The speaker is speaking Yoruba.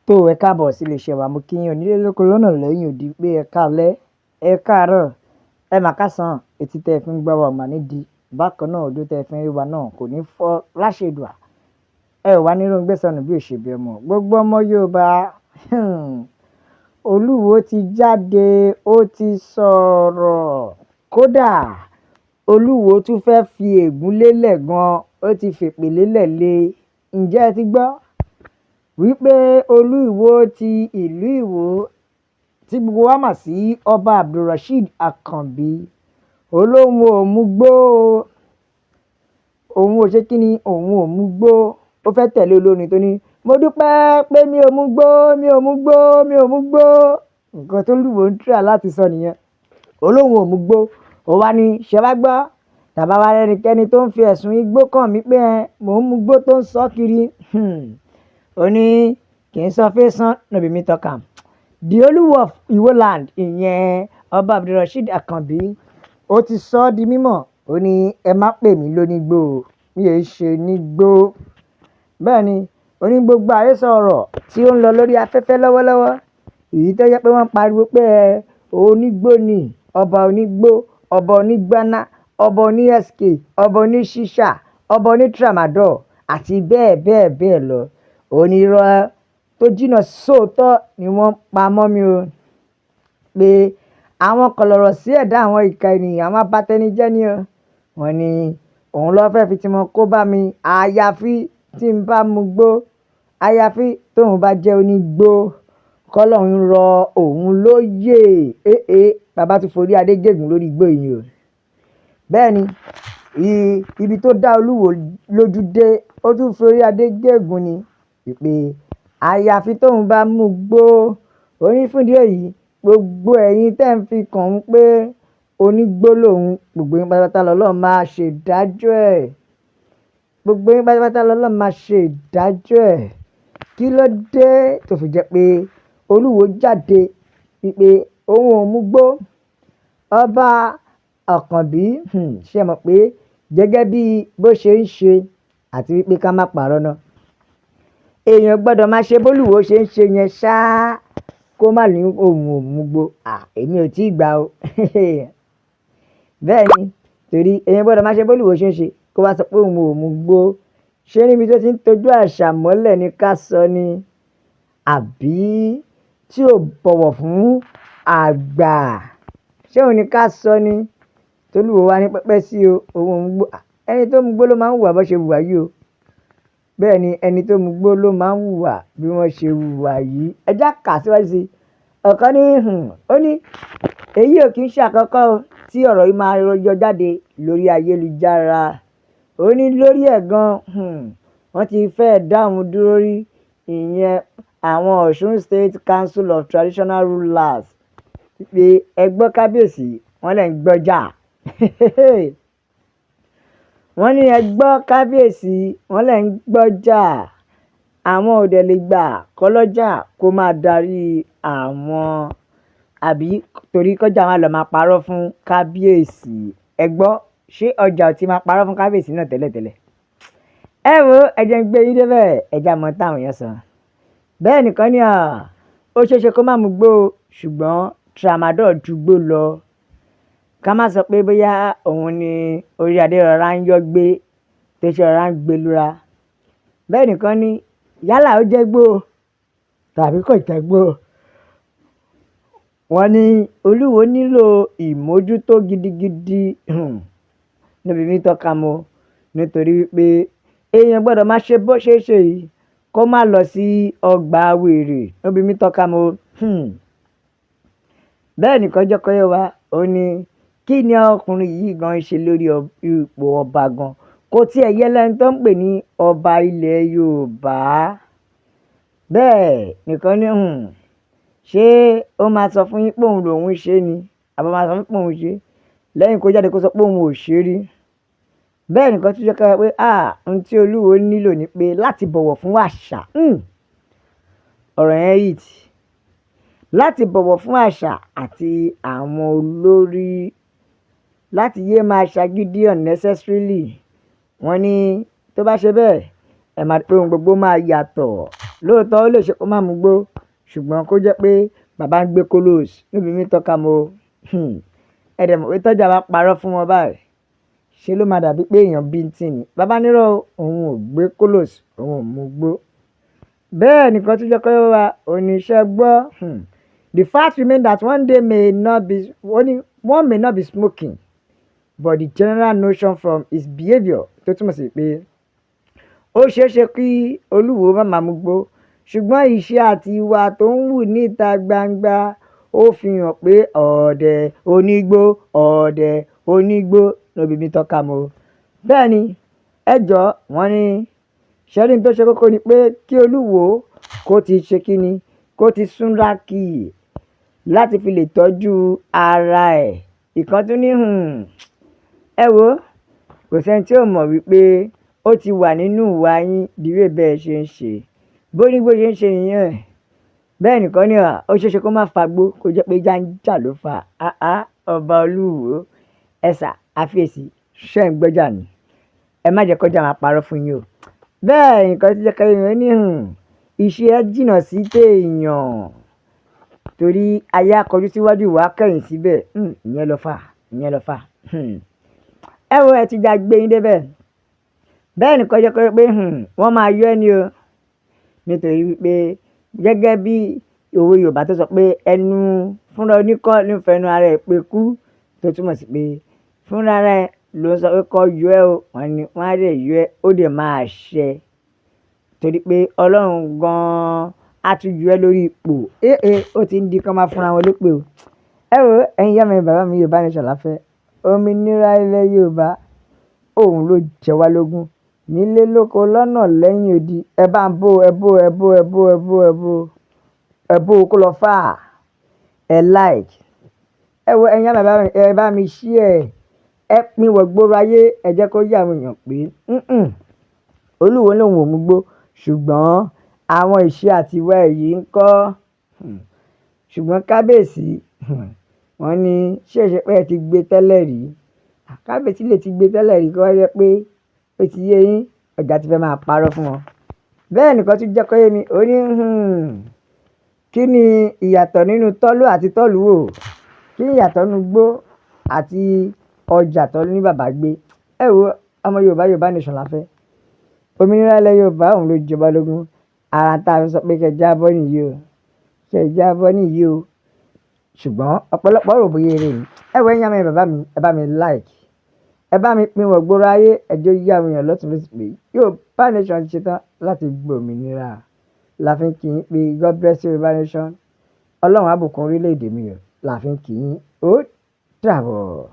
Tó ẹ káàbọ̀ sí iléeṣẹ́ wa, mo kí yín onílé lóko lọ́nà lẹ́yìn odi pé ẹ káalẹ́, ẹ káàárọ̀, ẹ mà káàsán. Etí tẹ́ ẹ fi ń gbọ́ wa ò mà ní di. Bákan náà, ojú tẹ́ ẹ fi ń rí wa náà kò ní fọ́ láṣẹ Èdùà. Ẹ ò wá ní róhun sọnù bí ò ṣe bí ọmọ. Gbogbo ọmọ Yorùbá, Olúwo ti jáde, ó ti sọ̀rọ̀. Kódà Olúwo tún fẹ́ẹ́ fi ègún lélẹ̀ gan-an, ó ti fèpè lélẹ̀ lé. Ǹjẹ́ ẹ ti gbọ́ wípé Olúwo ti ìlú Ìwó tí gbogbo wa mọ̀ sí Ọba Abdulrasheed Àkànbí, ó lóun ò mugbó o, òun ò ṣe kí ni, òun ò mugbó. Ó fẹ́ tẹ̀lé olórin tó ní mo dúpẹ́ pé mi ò mugbó, mi ò mugbó, mi ò mugbó. Nǹkan tó Olúwo ń try láti sọ nìyẹn. Ó lóun ò mugbó. Ó wá ní ṣé wá gbọ́, tàbá wá rẹ́nikẹ́ni tó ń fi ẹ̀sùn igbó kàn mí pé ẹ mò ń mugbó tó ń sọ kiri. Ó ní kì í sọ fẹ́sán, no be me talk am. The Olúwo of Iwo land, ìyẹn Ọba Abdulrasheed Àkànbí, ó ti sọ ọ́ di mímọ̀. Ó ní ẹ má pè mí lónígbó o, mi ò ṣe onígbó. Bẹ́ẹ̀ ni, ó ní gbogbo àhesọ ọ̀rọ̀ tí ó ń lọ lórí afẹ́fẹ́ lọ́wọ́lọ́wọ́, èyí tó jẹ́ pé wọ́n ń pariwo pé ẹ onígbó ni, ọba onígbó, ọba onígbáná, ọba oní SK, ọba oníṣíṣà, ọba oní tramadol àti bẹ́ẹ̀ bẹ́ẹ̀ bẹ́ẹ̀ lọ. Ó ní irọ́ tó jìnnà sóòótọ́ ni wọ́n ń pa mọ́ mi o. Pé àwọn kọ̀lọ̀rọ̀ sí ẹ̀dá, àwọn ìka ènìyàn, àwọn abatẹnijẹ́ ni o. Wọ́n ní òun ló fẹ́ fi tiwọn kó bá mi. Àyàfi tí ń bá mugbó, àyàfi tóun bá jẹ́ onígbó, kọ́lọ́hun rọ òun lóyè. Éèé, bàbá tún forí adé gégùn lórí igbó yìí o. Bẹ́ẹ̀ ni, ibi tó dá Olúwo lójú dé, ó tún forí adé gégùn ni wípé àyàfi tóun bá mugbó. Ó ní fún ìdí èyí, gbogbo ẹ̀yin tẹ́ ń fi kàn án pé onígbó lòun, gbogbo yín pátápátá lọ́lọ́run máa ṣe ìdájọ́ ẹ̀. Gbogbo yín pátápátá lọ́lọ́run máa ṣe ìdájọ́ ẹ̀. Kí ló dé tó fi jẹ́ pé Olúwo jáde wípé òun ò mugbó? Ọba Àkànbí, ṣé ẹ mọ̀ pé gẹ́gẹ́ bí bó ṣe ń ṣe àti wípé ká má parọ́ ná. Èèyàn gbọ́dọ̀ máa ṣe bólúwo ṣe ń ṣe yẹn ṣáá kó má ní òun ò mugbó. À, èmi ò tí ì gbà o. Bẹ́ẹ̀ ni, torí èèyàn gbọ́dọ̀ máa ṣe bólúwo ṣe ń ṣe kó wá sọ pé òun ò mugbó. Ṣé níbi tó ti ń tọ́jú àṣà mọ́lẹ̀ ni ká sọ ni? Àbí tí ò bọ̀wọ̀ fún àgbà? Ṣé òun ni ká sọ ni? Tolúwo wá ní pẹpẹ sí o, òun ò mugbó. Ẹni tó mugbó ló máa ń hùwà bó ṣe hùwà yìí o. Bẹ́ẹ̀ ni, ẹni tó mugbó ló máa ń hùwà bí wọ́n ṣe hùwà yìí. Ẹ já kà síwájú sí i. Ọ̀kan ní, ó ní èyí ò kí ń ṣe àkọ́kọ́ o tí ọ̀rọ̀ yìí máa yọ jáde lórí ayélujára. Ó ní lórí ẹ̀ gan, wọ́n ti fẹ́ dá òun dúró rí, ìyẹn àwọn Ọ̀ṣun State Council of Traditional Rulers, wípé ẹ gbọ́ kábíyèsí, wọ́n lẹ̀ ń gbọ́jà. Wọ́n ní ẹ gbọ́ kábíyèsí, wọ́n lẹ̀ ń gbọ́jà. Àwọn ò dẹ̀ lè gbà kọ́lọ́jà kó máa darí àwọn àbí torí kọjá máa lọ máa parọ́ fún kábíyèsí. Ẹ gbọ́, ṣé ọjà ò tí máa parọ́ fún kábíyèsí náà tẹ́lẹ̀tẹ́lẹ̀? Ẹ wo, ẹ jẹ́ ń gbé yín débẹ̀, ẹ já mọ́ táwọn èèyàn sọ. Bẹ́ẹ̀ nìkan ní à, ó ṣeé ṣe kó má mugbó o, ṣùgbọ́n tramadol ju gbó lọ. Ká má sọ pé bóyá òun ni orí adé rọra ń yọ́ gbé, tó ṣe rọra ń gbé lura. Bẹ́ẹ̀ nìkan ní yálà ó jẹ́ gbó tàbí kò jẹ́ gbó. Wọ́n ní Olúwo nílò ìmójútó gidigidi, no be me talk am o. Nítorí wípé èèyàn gbọ́dọ̀ máa ṣe bó ṣe ṣe yìí kó má lọ sí ọgbà wèrè. No be me talk am o. Bẹ́ẹ̀ nìkan jẹ́ kó yé wa. Ó ní kí ni ọkùnrin yìí gan ṣe lórí ipò ọba gan? Kò tí ẹ yẹ lẹ́ni tó ń pè ní ọba ilẹ̀ Yorùbá. Bẹ́ẹ̀ nìkan ní, ṣé ó máa sọ fún yín pé òun lòún ṣe ni? Àbí ó máa sọ fún pé òun ṣe? Lẹ́yìn kó jáde kó sọ pé òun ò ṣe rí. Bẹ́ẹ̀ nìkan tún jẹ́ ká pé, à, ohun tí Olúwo nílò ni pé láti bọ̀wọ̀ fún àṣà. Ọ̀rọ̀ yẹn hit. Láti bọ̀wọ̀ fún àṣà àti àwọn olórí, láti yé máa ṣagídí unnecessarily. Wọ́n ní tó bá ṣe bẹ́ẹ̀, ẹ máa rí pé ohun gbogbo máa yàtọ̀. Lóòótọ́, ó lè ṣe kó má mugbó, ṣùgbọ́n kó jẹ́ pé bàbá ń gbé kolos níbi mi tọ́ka mo. Ẹ dẹ̀ mọ̀ pé tọ́jà bá parọ́ fún wọn báyìí, ṣe ló máa dàbí pé èèyàn bíntín ni. Bàbá nírọ́ o, òun ò gbé kolos, òun ò mugbó. Bẹ́ẹ̀ nìkan tó jẹ́ kó yé wa, oníṣẹ́ gbọ́. The fact remains that one day may not be, one may not be smoking, but the general notion from his behaviour, tó túmọ̀ sí pé ó ṣeé ṣe kí Olúwo má máa mugbó, ṣùgbọ́n ìṣe àti ìwà tó ń hù níta gbangba ó fi hàn pé ọ̀dẹ̀ onígbó, ọ̀dẹ̀ onígbó no be me talk am o. Bẹ́ẹ̀ ni, ẹ jọ̀ọ́, wọ́n ní ṣẹ́rí tó ṣe kókó ni pé kí Olúwo kó ti ṣe kíni, kó ti súnra kì láti fi lè tọ́jú ara ẹ̀. Ìkan tún ní ẹ wo, kò sẹ́ni tí ò mọ̀ wípé ó ti wà nínú ìwà yín the way bẹ́ẹ̀ ṣe ń ṣe. Bó ní bó ṣe ń ṣe nìyẹn. Bẹ́ẹ̀ nìkan ní à, ó ṣeé ṣe kó má fagbó, kó jẹ́ pé jáńjà ló fà á. Àá, ọba Olúwo, ẹ̀sà àfiyèsí, ṣé ń gbọ́jà ni? Ẹ má jẹ́ kọjá máa parọ́ fún yín o. Bẹ́ẹ̀ nǹkan tí jẹ́ kí ó ní ìṣe ẹ jìnnà sí téèyàn torí ayé á kọjú síwájú, ìwà kẹ̀yìn síbẹ̀. Ìyẹn lọ fà, ìyẹn lọ fà. Ẹ wo, ẹ ti já gbé yín débẹ̀. Bẹ́ẹ̀ nìkan jẹ́ pé wọ́n máa yọ ẹ́ ni o. Nítorí wípé gẹ́gẹ́ bí òwe Yorùbá tó sọ pé ẹnu fúnra oníkọ́ ló ń fẹnu ara ẹ̀ pe kú, tó túmọ̀ sí pé fúnra rẹ̀ ló ń sọ pé kó yọ ẹ́ o. Wọ́n ní wọ́n á dẹ̀ yọ ẹ́, ó dẹ̀ máa ṣẹ. Torí pé Ọlọ́run gan-an á tún yọ ẹ́ lórí ipò. Eh, ó ti ń di kí wọ́n máa fúnra wọn lépè o. Ẹ wo, ẹ̀yin ìyá mi, bàbá mi, Yorùbá Nation la fẹ́. Òmìnira ilẹ̀ Yorùbá, òun ló jẹ wá lógún. Nílé lóko lọ́nà lẹ́yìn odi. Ẹ bá ń bó, ẹ bó, ẹ bó, ẹ bó, ẹ bó, ẹ bó, ẹ bó kó lọ fà. Ẹ like. Ẹ wo, ẹ̀yin ìyá mi, bàbá mi, ẹ bá mi share. Ẹ pín wọ gbòòrò ayé, ẹ jẹ́ kó yé àwọn èèyàn pé Olúwo lòun ò mugbó, ṣùgbọ́n àwọn ìṣe àti ìwà ẹ̀ yìí ń kọ́. Ṣùgbọ́n kábíyèsí, wọ́n ní ṣé ṣe pé ẹ ti gbé tẹ́lẹ̀ rí? Kábíyèsí lè ti gbé tẹ́lẹ̀ rí kó jẹ́ pé ó ti yé yín, ọjà ti fẹ́ máa parọ́ fún wọn. Bẹ́ẹ̀ nìkan tún jẹ́ kó yé mi, ó ní kí ni ìyàtọ̀ nínú tọ́lú àti tọ́lú wò? Kí ni ìyàtọ̀ nínú igbó àti ọjà tó ní bàbá gbé? Ẹ wo, ọmọ Yorùbá, Yorùbá Nation la fẹ́. Òmìnira ilẹ̀ Yorùbá, òun ló jọba lógún. Ara tá a fi sọ pé kí ẹ jábọ́ nìyí o. Kí ẹ jábọ́ nìyí o. Ṣùgbọ́n ọ̀pọ̀lọpọ̀ rò bóyá eré ni. Ẹ wo, ẹ̀yin ìyá mi, bàbá mi, ẹ bá mi like. Ẹ bá mi pín wọ gbòòrò ayé, ẹ jẹ́ ó yé àwọn èèyàn lọ́tùn lósì pé Yorùbá Nation ti ṣetán láti gbòmìnira. La fi ń kí yín pé God bless you, Yorùbá Nation. Ọlọ́run á bùkún orílẹ̀-èdè mi o. La fi ń kí yín. Ó dàbọ̀.